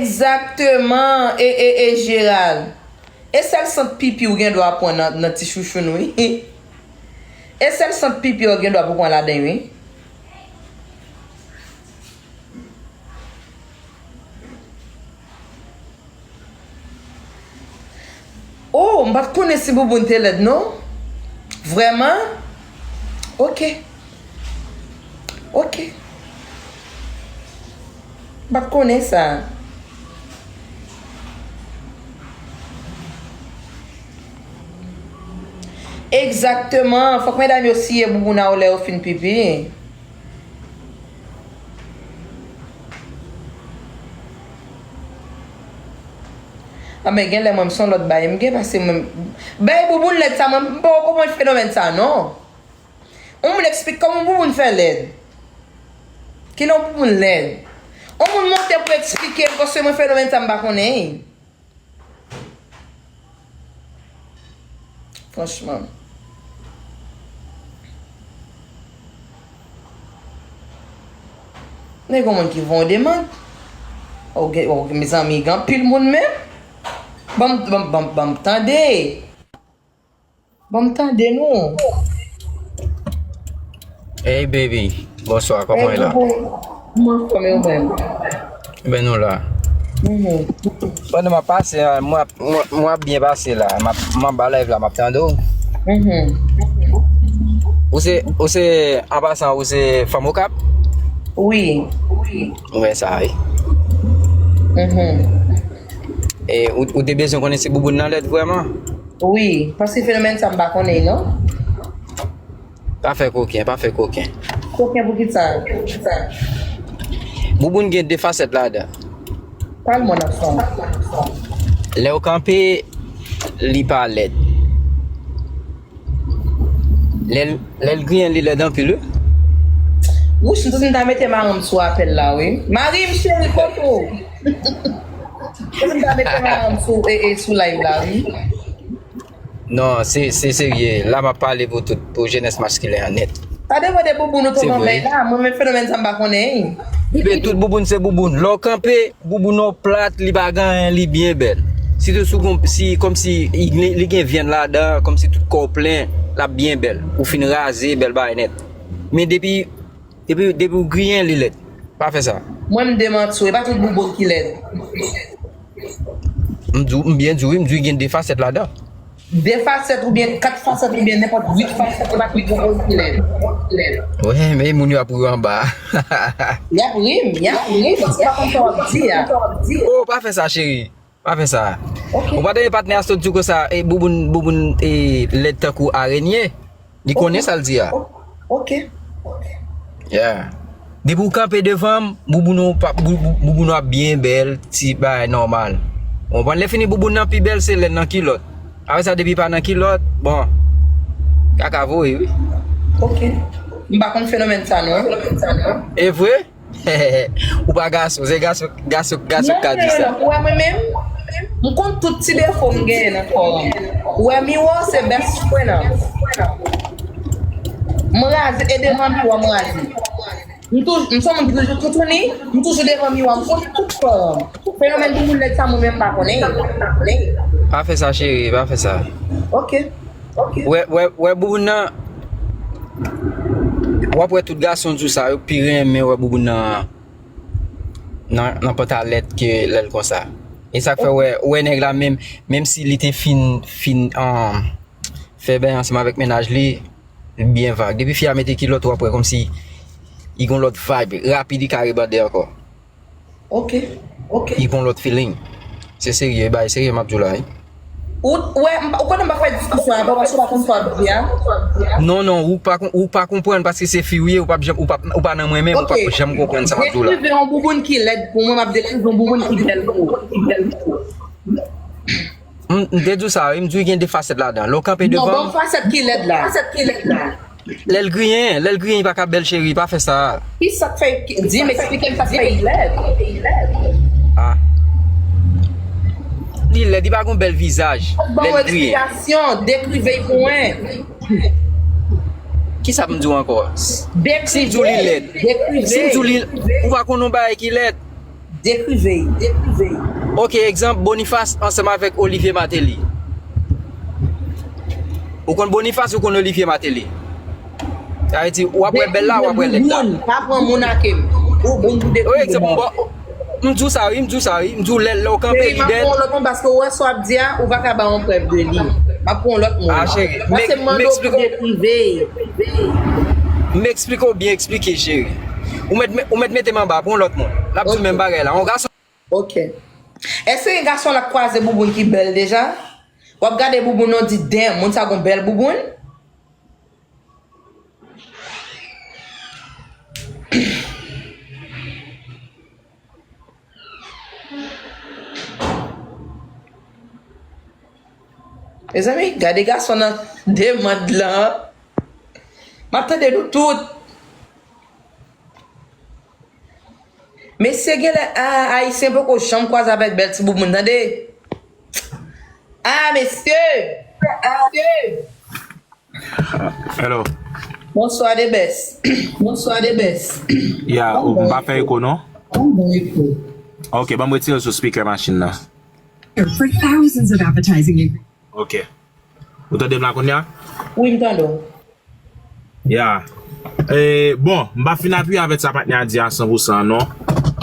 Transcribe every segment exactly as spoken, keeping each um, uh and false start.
Egzakteman, e, e, e, Jeral. E sèl sant pipi w gen dwa pran nan, nan ti chouchoun, wi. E sèl sant pipi w gen dwa pou pran ladan, wi. Oh, m pa t konnen si bouboun te lèd, non. Vrèman? Ok. Ok. M pa t konnen sa. Egzakteman. Fòk medam yo siye bouboun a yo lè yo fin pipi. Anben, gen lè mwen, m se yon lòt bagay. M gen pase mwen. Bay bouboun lèd sa, mwen, m poko konprann fenomèn sa, non. Yon moun eksplike kòman yon bouboun fè lèd. Kilè yon bouboun lèd? Yon moun monte pou eksplike m, paske mwen fenomèn sa m pa konnen. Franchman. Men gen moun ki voye yon demann. Ok, ok, mezanmi, gen anpil moun menm. Ban m, ban m, ban m, ban m tande. Ban m tande nou. Hey baby, bonswa, kòman w ye la? Mwen anfòm, e ou menm? Ebyen nou la. Mhm. Pandan m ap pase a, mwen ap, mwen, mwen ap byen pase la. M ap, m anba live la, m ap tande w. Mhm. Ou se, ou se, an pasan, ou se fanm Okap? Wi. Ou wè sa, wi. Mhm. E ou, ou te bezwen konnen si bouboun nan lèd vrèman? Wi, paske fenomèn sa m pa konnen, non. Pa fè koken, pa fè koken. Koken pou kisa? Bouboun gen de fasèt ladan. Pale mwen nan fon. Lè w kanpe, li pa lèd. Lè l, lè l griyen, li lèd anpil, wi. Wouch, m santi m ta mete marenn m sou apèl la, wi. Mari m cheri, kote w? M santi m ta mete marenn m sou, e, e, sou live la, wi. Non, se, se serye. La, m ap pale pou tout, pou jenès maskilen an nèt. Sa depann de bouboun ou tonbe anba la. Mwen menm fenomèn sa m pa konnen. Bebe, tout bouboun se bouboun. Lè w kanpe, bouboun ou plat, li pa gen anyen, li byen bèl. Sitou si w gon, si, kòmsi, li, li gen vyann ladan, kòmsi tout kò w plen, l ap byen bèl. Ou fin raze, bèl bagay nèt. Men depi, depi, depi w griyen, li lèd. Pa fè sa. Mwen, m demanti w, e pa tout bouboun ki lèd. M di w, m byen di w, wi, m di w gen de fasèt ladan. De fasèt oubyen kat fasèt oubyen nenpòt uit fasèt, e pa tout bouboun ki lèd. Wi, men moun yo ap ri w anba. Y ap ri m, y ap ri m, paske yo pa konn sa w ap di a. Oh, pa fè sa, cheri. Pa fè sa. Ok. Ou pa tande patnè a sot di w konsa, e, bouboun, bouboun, e, lèd tankou arenye. Li konnen sa l di a. Ok. Yeah. Depi w kanpe devan m, bouboun ou pa, bou-, bou-, bouboun ou ap byen bèl, ti bagay nòmal. Ou konprann? Lè fini bouboun nan pi bèl, se lè l nan kilòt. Apre sa, depi pa nan kilòt, bon, kaka voye, wi. Ok. M pa konn fenomèn sa, non. E vre? Ou pa gason, se gason, gason, gason k ka di sa. Non, non, non, ou wè mwen menm? M konn tout ti defo m genyen nan kò m. Ou wè miwa se best friend an. M raze, e devan miwa m raze. M toujou, m se yon moun ki toujou toutouni, m toujou devan miwa, m konn tout kò m. Fenomèn bouboun lèd sa, mwen menm m pa konnen. Pa fè sa, cheri, pa fè sa. Ok. Ok. Wè, wè, wè bouboun nan, w ap wè tout gason di w sa, yo pi renmen wè bouboun nan, nan, nan pantalèt ke lè l konsa. E sa k fè wè, wè nèg la menm, menm si li te fin, fin, um, fè bèy ansanm avèk mennaj li, li byen vag. Depi fi a mete kilòt, w ap wè kòmsi li gon lòt vibe, rapid li ka rebande ankò. Ok, ok. Li gon lòt feeling. Se serye, bay serye m ap di w la, wi. Ou, ou wè, m pa, ou konnen m pa fè diskisyon avè w paske w pa konn sa w ap di a. Non, non, ou pa kon-, ou pa konprann paske se fi w ye, ou p ap janm, ou p ap, ou pa nan mwen menm, ou p ap janm konprann sa m ap di w la. Dekrive yon bouboun ki lèd pou mwen, m ap dekrive yon bouboun ki bèl pou ou. M, m te di w sa, wi, m di w gen de fasèt ladan. Lè w kanpe devan m. Non, ban m fasèt ki lèd la. Lè l griyen, lè l griyen, li pa ka bèl, cheri, pa fè sa. Ki sa k fè, di m, eksplike m sa k fè li lèd. Ah. Li lèd, li pa gon bèl vizaj. Lè l griyen. Ban m eksplikasyon, dekrive l pou mwen. Ki sa pou m di w ankò? Si m di w li lèd. Dekrive. Si m di w li, ou pa konn yon bagay ki lèd. Dekrive y, dekrive y. Ok, egzanp, Boniface ansanm avèk Olivier Martelly. Ou konn Boniface, ou konn Olivier Martelly? Sa vle di, w ap wè bèl la, w ap wè lèd la. Bouboun, pa pran moun ak m. Bouboun pou dekrive. Wi, egzanp, m di w sa wi, m di w sa wi, m di w lè, lè w kanpe lidè. M ap pran yon lòt moun paske ou wè sa w ap di a, ou pa ka ba yon prèv de li. M ap pran yon lòt moun. Ah, cheri, m eksplike w. M eksplike w byen eksplike, cheri. Ou mèt, ou mèt mete m anba, pran yon lòt moun. L ap di w menm bagay la. Yon gason. Ok. Èske gen gason la k kwaze bouboun ki bèl deja? W ap gade bouboun nan, w di, damn, moun sa gon bèl bouboun? Mezanmi, gade gason nan demann lan. M ap tande nou tout. Mesye, genlè, a, Ayisyen poko janm kwaze avèk bèl ti bouboun, tande. A, mesye! Mesye! Hello. Bonswa, the best. Bonswa, the best. Ya, ou m pa fè eko, non? Ok, ban m retire l sou speaker machin nan. For thousands of appetizing ingredients. Ok. Ou tande m la kounye a? Wi, m tande w. Ya. E, bon, m pa fin apiye avèk sa patnè a di a san pou san, non.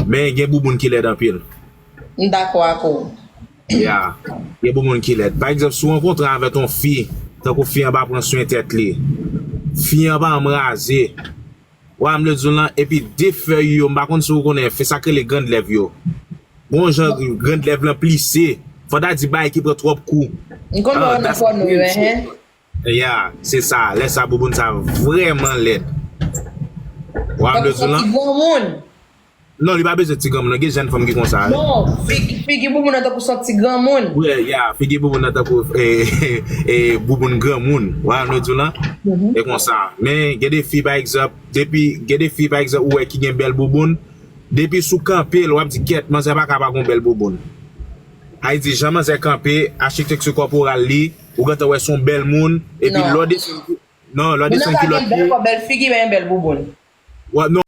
Men gen bouboun ki lèd anpil. M dakò ak ou. Ya. Gen bouboun ki lèd. Pa egzanp, si w rankontre avèk yon fi, tankou fi an pa pran swen tèt li, fi an pa janm raze, w a m le di w lan, epi de fèy yo, m pa konn si w konnen, fè sa k rele grand lèv yo. Gon jan grand lèv lan plise. Fò ta di bagay ki pran twòp kou. M konn wè w nan pòno yo, hen. Ya, se sa. Lè sa, bouboun sa vrèman lèd. W a m le di w lan. Ti granmoun. Non, li pa bezwen ti granmoun, non. Gen jèn fanm ki konsa. Non, figi, figi bouboun nan tankou se yon ti granmoun. Wi, ya, figi bouboun nan tankou, e, e, bouboun granmoun. W a m le di w lan. E konsa. Men, gen de fi, pa egzanp, depi, gen de fi, pa egzanp, ou wè ki gen bèl bouboun, depi si w kanpe l, w ap di, kèt, manzè pa ka pa gon bèl bouboun. Sa vle di, jan manzè kanpe, achitekti kòporal li, ou gentan wè se yon bèl moun, epi lè w desann, non, lè w desann kilòt li. Bèl kò, bèl figi, men bèl bouboun. Wa, non.